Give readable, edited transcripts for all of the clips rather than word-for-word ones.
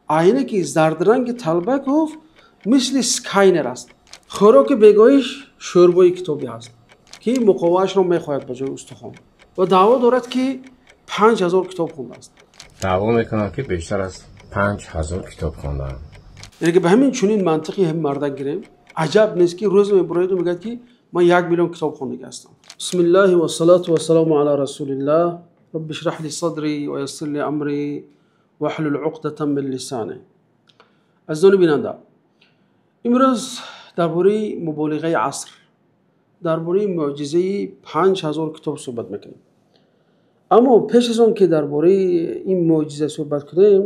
Айнаки зардранги Талбаков мисли сканер аст. Хӯроки бегоҳиш шӯрбои китобӣ аст, ки муқоваашро мехоҳад ба ҷои устухон. Ва даъво дорад, ки 5000 китоб хондааст. Даъво мекунад, ки бештар аз 5000 китоб хондаам. Яъне ки ба ҳамин чунин мантиқи ҳамин мардак гирем, аҷаб нест, ки рӯзе мебурояду мегӯяд, ки ман 1 миллион китоб хондагӣ ҳастам. Бисмиллаҳи вассалату вассалому ала расулиллаҳ. Рабби шраҳ ли садри ва яссир ли амри ваҳлул уқдатан мин лисани. Азизони бинанда, имрӯз дар бораи муболиғаи аср, дар бораи мӯъҷизаи 5000 китоб суҳбат мекунем. Аммо пеш аз он ки дар бораи ин мӯъҷиза суҳбат кунем,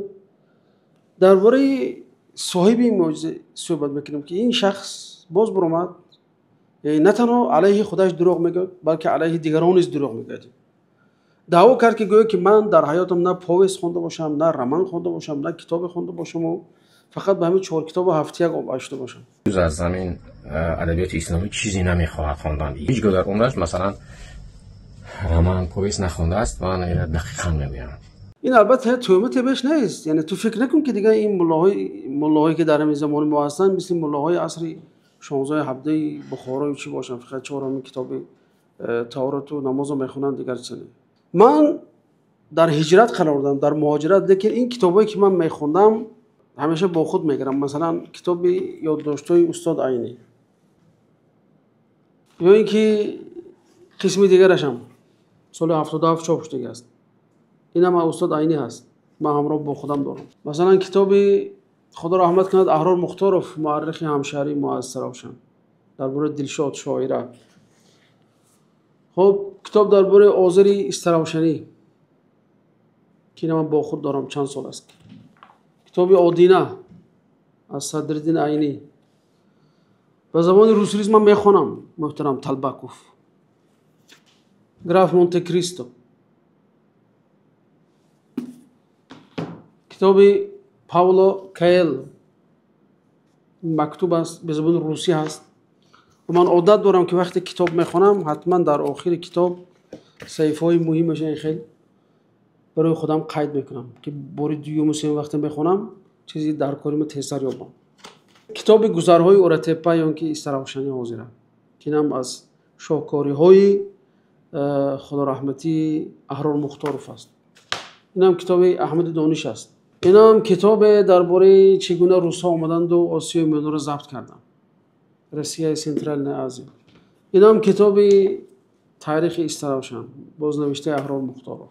дар бораи соҳиби ин мӯъҷиза суҳбат мекунем, ки ин шахс боз баромад, на танҳо алайҳи худаш дурӯғ мегӯяд, балки алайҳи дигарон низ дурӯғ мегӯяд. Даъво кард, ки гӯё ки ман дар ҳаётам на повесть хонда бошам, на роман хонда бошам, на китобе хонда бошаму фақат ба ҳамин чор китобу ҳафтияк обашта бошам. Ҷуз аз замин адабиёти исломӣ чизе намехоҳад хондан. Ҳеҷ гоҳ дар умраш, масалан, роман, повесть нахондааст. Ман инро дақиқан мегӯям. Ин албатта тӯҳмате беш нест. Яъне ту фикр накун, ки дигар ин муллоҳое, ки дар ҳамин замони мо ҳастанд, мисли муллоҳои асри 16, 17-и Бухорою чӣ бошанд, фақат чорҳамин китоби Тавроту намозо мехонанд, дигар чизе. Ман дар ҳиҷрат қарор дорам, дар муҳоҷират, лекин ин китобҳое, ки ман мехондам, ҳамеша бо худ мегирам. Масалан, китоби ёддоштҳои устод Айнӣ ё ин ки қисми дигарашам соли 77 чоп шудагӣ аст. Инам аз устод Айнӣ ҳаст, ман ҳамроҳ бо худам дорам. Масалан, китоби, Худо раҳмат кунад, Аҳрор Мухторов, муаррихи ҳамшаҳрии мо аз Саравшан, дар бораи Дилшод шоира. Хуб, китоб дар бораи Озари Истаравшанӣ, ки ина ман бо худ дорам, чанд сол аст. Китоби Одина аз Садриддин Айнӣ ба забони русӣ ман мехонам. Муҳтарам Талбаков, «Граф Монте Кристо», китоби Пауло Коэло мактуб аст, ба забони русӣ ҳаст. Ва ман одат дорам, ки вақте китоб мехонам, ҳатман дар охири китоб саҳифаҳои муҳимаша ин хел барои худам қайд мекунам, ки бори дуюму сеюм вақте мехонам, чизи дар корима тезтар ёбам. Китоби «Гузарҳои Оратепа» ё ки Истаравшанӣ ҳозира, ки инам аз шоҳкориҳои худораҳматии Аҳрор Мухторов аст. Инам китоби Аҳмади Дониш аст. Инам китобе дар бораи чӣ гуна русҳо омаданду Осиёи Миёнаро забт карданд, Россияи Центральная Азия. Инам китоби таърихи Истаравшан, боз навиштаи Аҳрор Мухторов.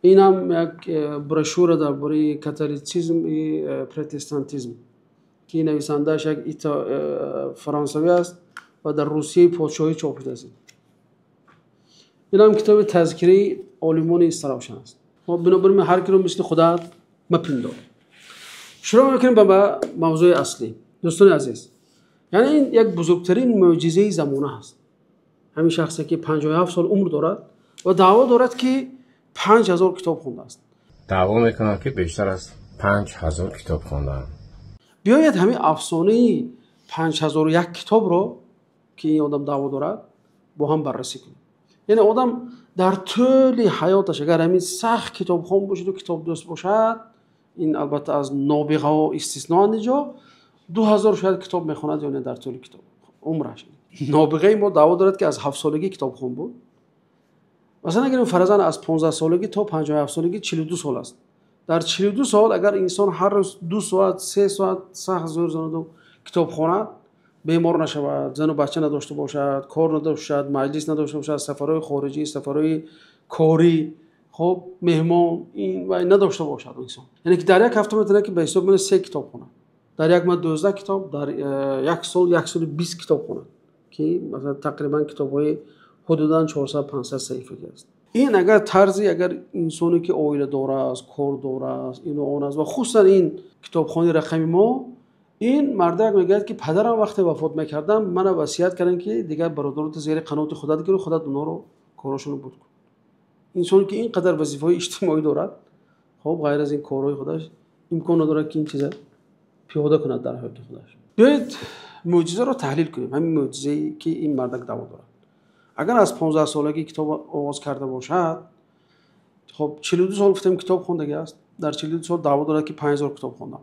Инам як брошюра дар бораи католицизм и протестантизм, ки нависандааш як фаронсавӣ аст ва дар Русияи подшоҳӣ чоп шудааст. Инам китоби тазкираи олимони Истаравшан аст. Хоб, бинобар ин ҳар киро мисли худат мапиндор. Шурӯъ мекунем ба мавзӯи аслӣ. Дӯстони азиз, яъне ин як бузургтарин мӯъҷизаи замона ҳаст. Ҳамин шахсе, ки 57 сол умр дорад ва даъво дорад, ки 5000 китоб хондааст. Даъво мекунад, ки бештар аз 5000 китоб хондаам. Биёед, ҳамин афсонаи 5001 китобро, ки ин одам даъво дорад, бо ҳам баррасӣ кунем. Яъне одам дар тӯли ҳаёташ агар ҳамин сахт китобхон бошаду китобдӯст бошад, ин албатта аз нобиғаҳо истисноанд, инҷо 2000 шояд китоб мехонад ё не дар тӯли китоб умраш. Нобиғаи мо даъво дорад, ки аз 7-солагӣ китобхон буд. Масалан, агар фарзан аз 15-солагӣ то 57-солагӣ 42 сол аст. Дар 42 сол агар инсон ҳар рӯз 2 соат, 3 соат сахт зӯр занаду китоб хонад, бемор нашавад, зану бача надошта бошад, кор надошта бошад, маҷлис надошта бошад, сафарҳои хориҷӣ, сафарҳои корӣ, хоб, меҳмон ин вай надошта бошад инсон, яъне ки дар як ҳафта метавонад, ки ба ҳисоб мена се китоб хонад, дар як моҳ 12 китоб, дар як сол 120 китоб хонад, ки масалан тақрибан китобҳои ҳудудан 400-500 саҳифагӣ аст. Ин агар тарзи агар инсоне, ки оиладор аст, кордор аст, ину он аст ва хусусан ин китобхони рақами мо, ин мардак мегӯяд, ки падарам вақте вафот мекардам, мана васият кардам, ки дигар бародарото зери қаноти худат гиру худат онҳоро корашонро буд кун. Инсоне, ки ин қадар вазифаҳои иҷтимоӣ дорад, хоб, ғайр аз ин корҳои худаш имкон надорад, ки ин чиза пиёда кунад дар ҳаёти худаш. Биёед, мӯъҷизаро таҳлил кунем. Ҳамин мӯъҷизае, ки ин мардак даъво дорад, агар аз 15-солагӣ китоб оғоз карда бошад, хоб, 42 сол гуфтем китоб хондагӣ аст. Дар 42 сол даъво дорад, ки 5000 китоб хондам,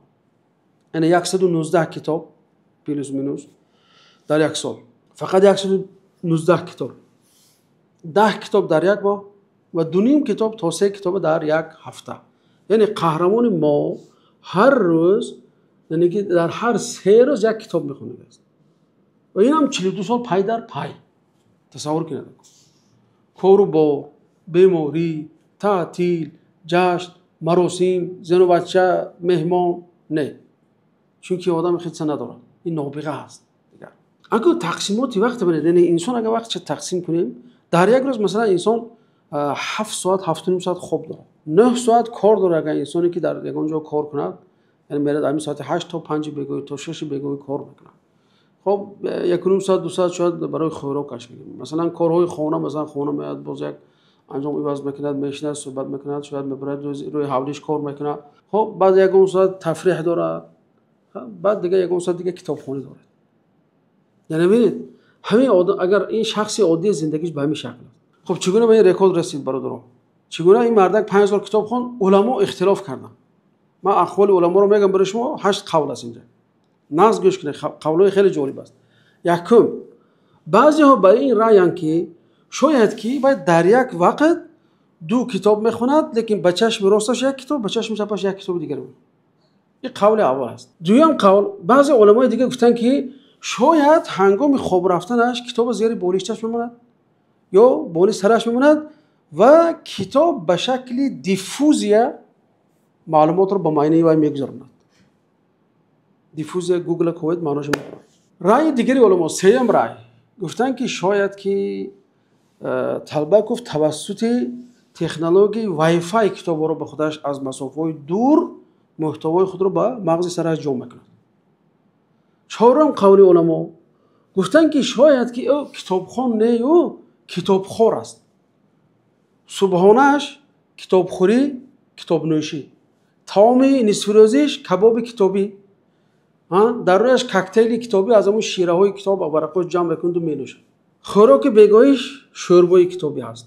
яъне 119 китоб плюс минус дар як сол. Фақат 119 китоб, 10 китоб дар як моҳ ва 2.5 китоб то 3 китоб дар як ҳафта. Яъне қаҳрамони мо ҳар рӯз, яъне ки дар ҳар 3 рӯз як китоб мехондааст ва ин ҳам 42 сол пай дар пай. Тасаввур кунед: кору бор, беморӣ, таътил, ҷашн, маросим, зану бача, меҳмон не, чунки одам хидса надорад. Ин нобиға аст. Агар тақсимоти вақт бинед, яъне инсон агар вақтша тақсим кунем, дар як рӯз масалан инсон 7 соат, 7.5 соат хоб дорад, 9 соат кор дорад. Агар инсоне ки дар ягон ҷо кор кунад, яъне мерад ҳамин соати 8 то 5 бегоҳӣ, то 6 бегоҳӣ кор мекунад. Хоб, 1.5 соат, 2 соат шояд барои хӯрокаш мегирем. Масалан, корҳои хона, масалан, хона меояд, боз як анҷом иваз мекунад, мешинад, суҳбат мекунад, шояд мебарад, рӯи ҳавлиш кор мекунад. Хоб, баъд ягон соат тафриҳ дорад, баъд дига ягон соат дига китобхонӣ дорад. Яъне бинед, ҳамин агар ин шахси оддии зиндагиш ба ҳамин шакл аст. Хоб, чӣ гуна ба ин рекорд расид, бародарон? Чӣ гуна ин мардак 5000 китоб хонд? Уламо ихтилоф карданд. Ман ахволи уламоро мегам барои шумо, 8 қавл аст инҷа. Нағз гӯш кунед, қавлҳои хеле ҷолиб аст. Якум, баъзеҳо ба ин раъянд, ки шояд ки вай дар як вақт 2 китоб мехонад, лекин ба чашми росташ як китоб, ба чашми чапаш як китоби дигар мехонад. Ин қавли аввал аст. Дуюм қавл, баъзе уламои дигар гуфтанд, ки шояд ҳангоми хоб рафтанаш китоба зери болишташ мемонад ё боли сараш мемонад ва китоб ба шакли диффузия маълумотро ба маънии вай мегузаронад. Диффузия гугла ковед, маъношо мекунад. Раъи дигари уламо, сеюм раъй, гуфтанд, ки шояд ки Талбаков тавассути технологияи Wi-Fi китобҳоро ба худаш аз масофаҳои дур мӯҳтавои худро ба мағзи сараш ҷо мекунад. Чорум қавли уламо гуфтанд, ки шояд ки ӯ китобхон не, ӯ китобхор аст. Субҳонааш китобхӯрӣ, китобнӯшӣ, таоми нисфирӯзиш кабоби китобӣ, дар рӯяш коктейли китобӣ аз ҳамун шираҳои китоб варақҳо ҷамъ мекунаду менӯшад. Хӯроки бегоҳиш шӯрбои китобӣ ҳаст,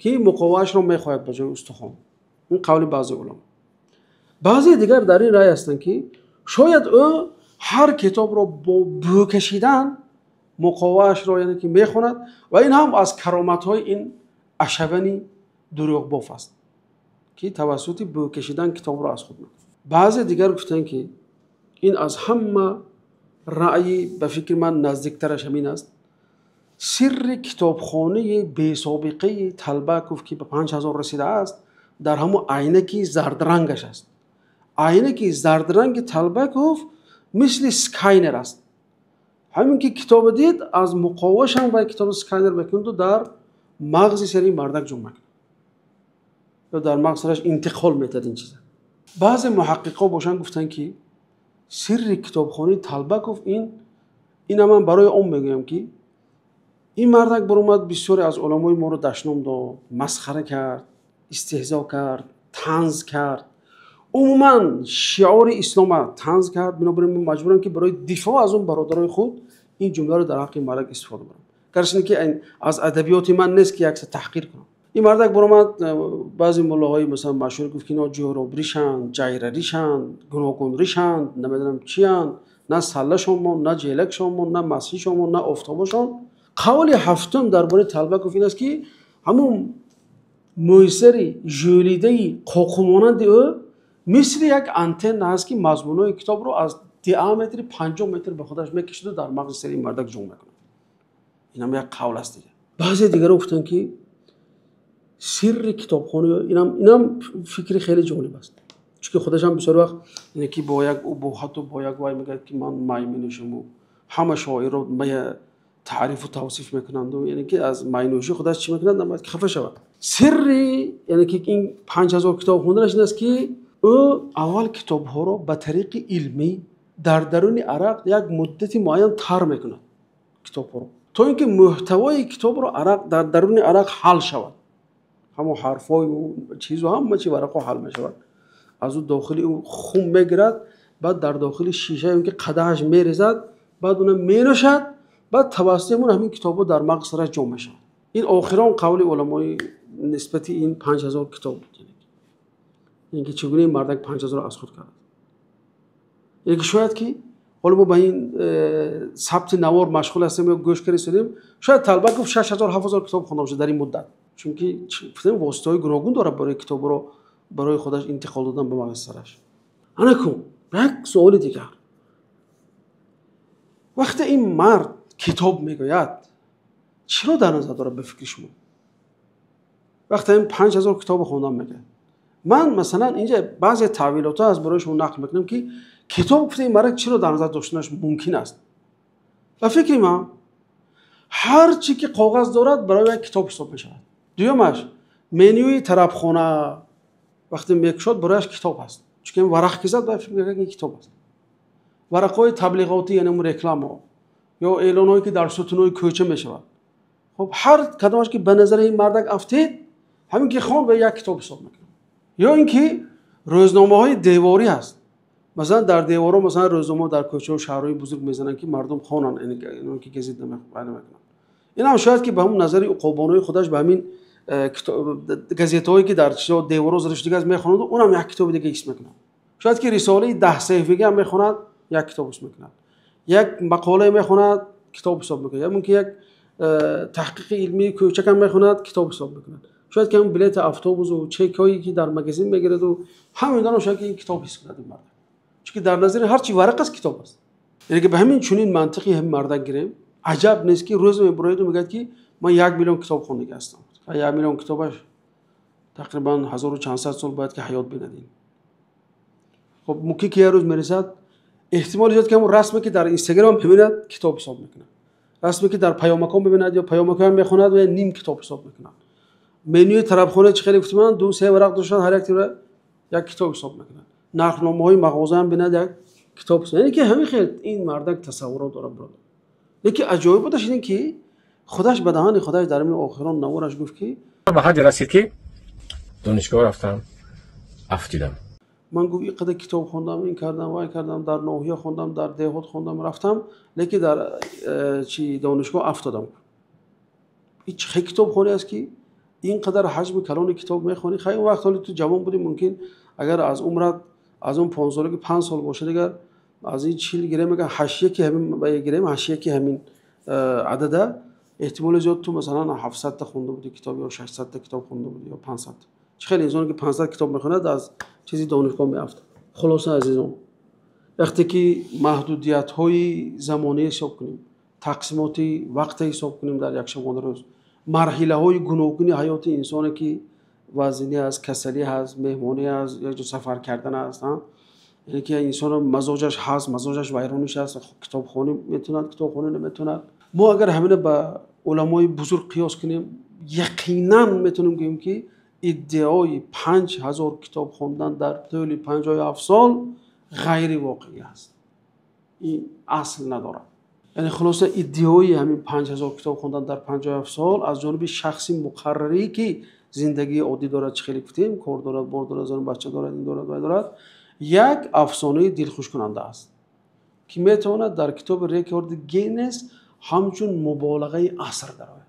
ки муқоваашро мехоҳад ба ҷои устухон. Ин қавли баъзе уламо. Баъзеи дигар дар ин рай ҳастанд, ки шояд ӯ ҳар китобро бо бӯ кашидан муқоваашро, яъне ки мехонад, ва ин ҳам аз кароматҳои ин ашавани дурӯғбоф аст, ки тавассути бӯ кашидан китобро аз худ мекунад. Баъзе дигар гуфтанд, ки ин аз ҳама раъйи ба фикри ман наздиктараш ҳамин аст: сирри китобхонаи бесобиқаи Талбаков, ки ба 5000 расидааст, дар ҳамон айнаки зардрангаш аст. Айнаки зардранги Талбаков мисли сканер аст. Ҳамин ки китоба дид, аз муқовашам вай китоба сканер мекунаду дар мағзи сари мардак ҷо мекунад ё дар мағзи сараш интиқол метад ин чиза. Баъзе муҳаққиқо бошанд, гуфтанд, ки сирри китобхонаи Талбаков ина ман барои он мегӯям, ки ин мардак баромад, бисёре аз уламои моро дашном дод, масхара кард, истеҳзо кард, танз кард, умуман шиори ислома танз кард. Бинобар ин ман маҷбурам, ки барои дифоъ аз он бародарои худ ин ҷумларо дар ҳаққи ин мардак истифода барам, гарчанде ки аз адабиёти ман нест, ки якса таҳқир кунам. Ин мардак баромад, баъзе муллоҳои масалан машҳур гуфт, ки ино ҷӯробришанд, ҷайраришанд, гуногунришанд, намедонам чиянд, на саллашон монд, на ҷелакшон монд, на масҳишон монд, на офтобашон. Қавли ҳафтум дар бораи Талбаков ин аст, ки ҳамун мӯйсари жӯлидаи қоқумонанди ӯ мисли як антенна аст, ки мазмунҳои китобро аз диаметри 50 метр ба худаш мекашиду дар мағзи сари ин мардак ҷо мекунад. Инам як қавл аст. Дига баъзе дигарон гуфтанд, ки сирри китобхона, инам фикри хеле ҷолиб аст, чунки худашам бисёр вақт яъне ки бо як убуҳату бо як вай мегӯяд, ки ман май менӯшаму ҳама шоирро мая таърифу тавсиф мекунанду, яъне ки аз майнӯшӣ худаш чӣ мекунад, набояд ки хафа шавад. Сирри, яъне ки ин 5000 китоб хонданаш ин аст, ки ӯ аввал китобҳоро ба тариқи илмӣ дар даруни арақ як муддати муайян тар мекунад китобҳоро, то ин ки мӯҳтавои китобро арақ дар даруни арақ ҳал шавад. Ҳамон ҳарфҳою чизу ҳама чи варақҳо ҳал мешавад, аз ӯ дохили ӯ хум мегирад, баъд дар дохили шиша ё ки қадаҳаш мерезад, баъд уна менӯшад, баъд тавассути ҳамон ҳамин китобҳо дар мағз сараш ҷо мешавад. Ин охирон қавли уламои нисбати ин 5000 китоб буд. Яъне ки чӣ гуна ин мардак 5000 аз худ кард? Яъне ки шояд ки ҳоло мо ба ин сабти навор машғул ҳастем ё гӯш карда, шояд талба гуфт 6000, 7000 китоб хонда бошад дар ин муддат, чунки воситаҳои гуногун дорад барои китобро барои худаш интиқол додан ба мағзи сараш. Ана кун як суоли дигар: вақте ин мард китоб мегӯяд, чиро дар назар дорад ба фикри шумо? Вақте ин 5000 китобро хондан мегӯяд, ман масалан инҷа баъзе таъвилотҳо аст, барои шумо нақл мекунам, ки китоб гуфта ин мард чиро дар назар доштанаш мумкин аст. Ба фикри ман, ҳар чӣ ки коғаз дорад, барои як китоб ҳисоб мешавад. Дуюмаш, менюи тарабхона вақте мекушод, барояш китоб аст, чунки варақ ки зад, ба фикр мекунад, ин китоб аст. Варақҳои таблиғотӣ, яъне рекламаҳо ё эълонҳое, ки дар сутунҳои кӯча мешавад, хоб, ҳар кадомаш ки ба назари ин мардак афтед, ҳамин ки хон, ба як китоб ҳисоб мекунад. Ё ин ки рӯзномаҳои деворӣ ҳаст, масалан дар деворҳо, масалан рӯзнома дар кӯчаҳо, шаҳрҳои бузург мезананд, ки мардум хонанд, ки газет намекунанд. Ин ҳам шояд ки ба ҳамн назари уқобонои худаш ба ҳамин газетҳое, ки дар деворҳо зада шудага аст, мехонад, унам як китоби дига ҳис мекунад. Шояд ки рисолаи 10 саҳифагӣ ҳам мехонад, як китоб ҳис мекунад. Як мақолае мехонад, китоб ҳисоб мекунад. Ё мумкин як таҳқиқи илмии кӯчакам мехонад, китоб ҳисоб мекунад. Шояд ки ҳам билети автобусу чекҳое, ки дар магазин мегираду, ҳамин шояд ки ин китоб ҳис кунад ин мард, чунки дар назари ҳарчи варақ аст, китоб аст. Яъне ки ба ҳамин чунин мантиқи ҳамин мардак гирем, аҷаб нест, ки рӯз мебурояду мегӯяд, ки ман 1 миллион китоб хондагӣ ҳастам. 1 миллион китобаш тақрибан ҳазору чандсад сол бояд ки ҳаёт бинад ин. Хоб, мумкин ки як рӯз мерасад, эҳтимоли зиёд, ки ҳамон расме, ки дар Инстаграм мебинад, китоб ҳисоб мекунад, расме, ки дар паёмакҳо мебинад ё паёмакҳоям мехонад, ва ним китоб ҳисоб мекунад. Менюи тарабхона, чӣ хеле гуфтиман, ду се варақ доштан, ҳар як як китоб ҳисоб мекунад. Нархномаҳои мағозаам бинад, як китоб. Яъне ки ҳамин хел ин мардак тасаввурот дорад, бародар. Лекин аҷоиботаш ин ки худаш ба даҳани худаш дар ҳамин охирон навораш гуфт, ки ба ҳадде расид, ки донишгоҳ рафтам, афтидам. Ман, гуфт, ин қадар китоб хондам, ин кардам, вай кардам, дар ноҳия хондам, дар деҳот хондам, рафтам, лекин дар чи донишгоҳ афтодам. Ин чӣ хел китобхонӣ аст, ки ин қадар ҳаҷми калони китоб мехонӣ? Хай, он вақт ҳоли ту ҷавон будӣ, мумкин агар аз умрат аз он 5 солаги 5 сол боша, дигар аз ин 40 гирем, агар ҳаштяки ҳамин гирем, ҳаштяки ҳамин адада, эҳтимоли зиёд ту масалан 700-та хонда будӣ китоб ё 600-та китоб хонда будӣ ё 500. Чӣ хеле инсоне, ки 500 китоб мехонад, аз чизи донишгоҳ меафтад? Хулоса, азизон, вақте ки маҳдудиятҳои замонӣ ҳисоб кунем, тақсимоти вақте ҳисоб кунем дар як шабонарӯз, марҳилаҳои гуногуни ҳаёти инсоне, ки вазнинӣ аст, касалӣ ҳаст, меҳмонӣ аст, якҷо сафар кардан аст, яъне ки инсон мазоҷаш ҳаст, мазоҷаш вайрониш аст, китобхонӣ метавонад, китобхонӣ наметавонад. Мо агар ҳамина ба уламои бузург қиёс кунем, яқинан метавонем гӯем, ки иддаои 5000 китоб хондан дар тӯли 57 сол ғайривоқеӣ аст, ин асл надорад. Яъне хулоса, иддаои ҳамин 5000 китоб хондан дар 57 сол аз ҷониби шахси муқаррарӣ, ки зиндагии оддӣ дорад, чӣ хеле гуфтем, кор дорад, бор дорад, зану бача дорад, ин дорад, вай дорад, як афсонаи дилхушкунанда аст, ки метавонад дар китоби рекорди Гиннес ҳамчун муболағаи аср дарояд.